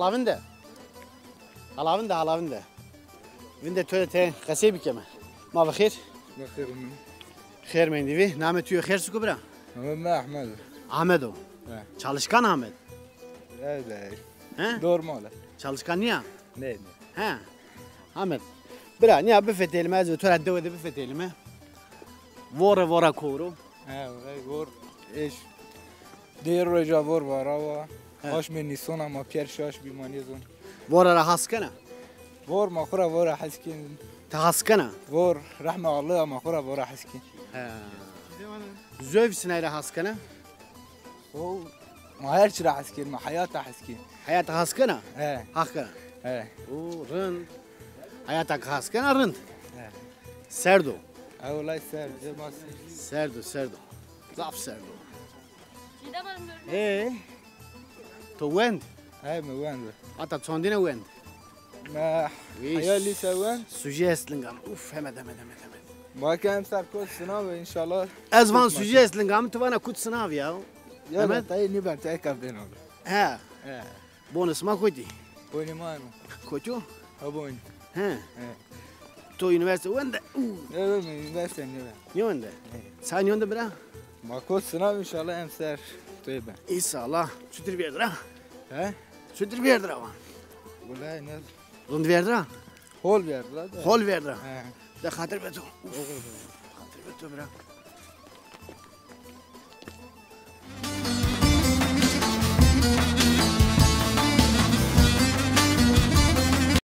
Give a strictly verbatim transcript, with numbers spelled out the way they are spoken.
Hala vinde. Hala vinde, hala vinde. Vinde to de te qesey bikeme. Ma ve xêr. Ve xêr mi? Xêr mendî vî. Namê tu yo xêr siko bira? Namê mi Ahmed. Ahmed o. He. Çalışkan Ahmed. Öyle. He? Normal. Çalışkan niya? Ne, ne. He. Ahmed. Bira, niya bifetelime, ez ve to ra dewe de bifetelime. Vore vora koro. He, vore vor. Eş. Dê roja vor vara wa. He. Aşmê nîsona ma pîyer şaş bî ma nêzon. Vora ra has kena? Vor ma xwu ra vora hes kên. Ti has kena? Vor, rehme Allah ma xwu ra vora hes kên. He. Zöv sinay ra has kena? O, ma her çi ra hes kên, ma heyata hes kên. Heyata has kena? He. Has kena? He. O, rind. Heyata ke has kena, rind. He. Serd o. He, wellay serd, cema serd. Serd o, serd o. Zaf serd o. Ê, to wend? He, mi wend. Hata çondine wend? Ma heya lîse wend. Sujî est linga mi. Uf, hemed, hemed, hemed, hemed. Ma ke emser kot sinav, înşallah. Ez van sujî est linga mi, ti vana kut sinav ya. Ya, hemed. Tayê nîben, tayê kaf dên abi. He. He. Bonê sima kotî? Bonê ma eno. Kotî yo? Ha, bonê. He. He. To unîversîte wende? Û. Nê, nê, unîversîte nêwend. Nêwende? He. Sa nêwende bira? Ma kot sinav înşallah emser toyê ben. Înşallah. Çutir vîyerdi ra? He? Çutir vîyerdi ra van? Wellahî ne. Rind vîyerdi ra? Hol vîyerdi ra de. Hol vîyerdi ra? He. De xatir be to. Uf. Xatir be to bira.